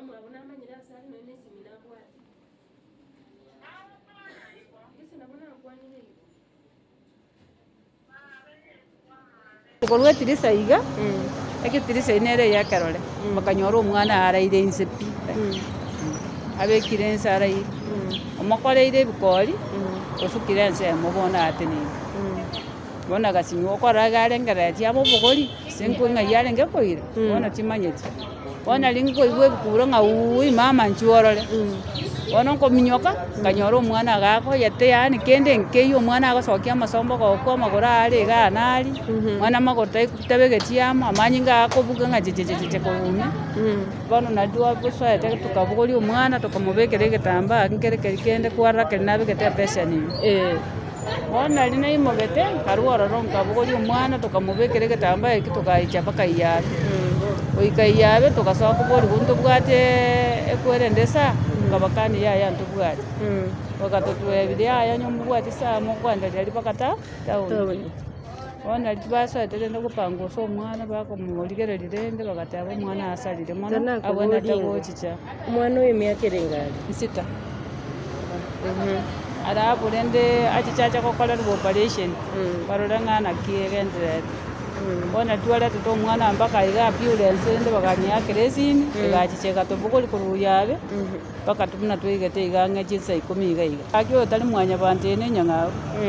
omwabo namanyire ase are nonya na esimi nabwate. Gese nabo nankwanire igo. Korwa etirisa iga, egetirisa eyio nere eyekerore, bakanyora omwana araire inse pi, abekire inse araire, omokoreire ebikori, osukire ensemo bono ateneine. Bono agasinywa okorora iga arengereretie abe obogori, ase ng'ai arenge koira, bono timanyeti. Bono aria nkoigwa ebikuro ng'a wuuui mama inchuo orore, bono nkominyoka, nkanyora omwana agakoyete yaani kende nkeiyo omwana agosokia amasombo gokwa amagoro are igaa na aria, mwana amagoro tai tabegeti amo, amanyinga akobuga ng'a chechecheche korwa ime, bono nario twagosoete tokabogoria omwana tokamobekera egetambaa nkere keria kende kwarora keria nabegete epesheni ime. Bono nario naimogete, nkarwa ororo nkabogoria omwana tokamobekera egetambaa ekio togaicha mpaka Iyabe. Goika Iyabe togasoa koborigwa ntobwate ekwerende esaa, nkabakania yaya ntobwati. Bagatotebia yaya onye mobwati esaa mokoendereria mpaka ta town. Bono nario basoete rende kopangusa omwana bakomorigereria rende bagateba omwana asarire mono abwenerete gochicha. Omwana oyo emiaka erenge are? Sita. Alafu rende achiche ache gokorerwa operation, barore ng'a naki egendererete. Bono twaretete omwana mpaka iga ambulance rende bakanyeakera esimi, egachicha egatobogoria korwa oyabe, mpaka buna twaigete iga ang'e chinsa ikomi iga iga. Gaki oyo tari mwanyabanto eye nenyang'au.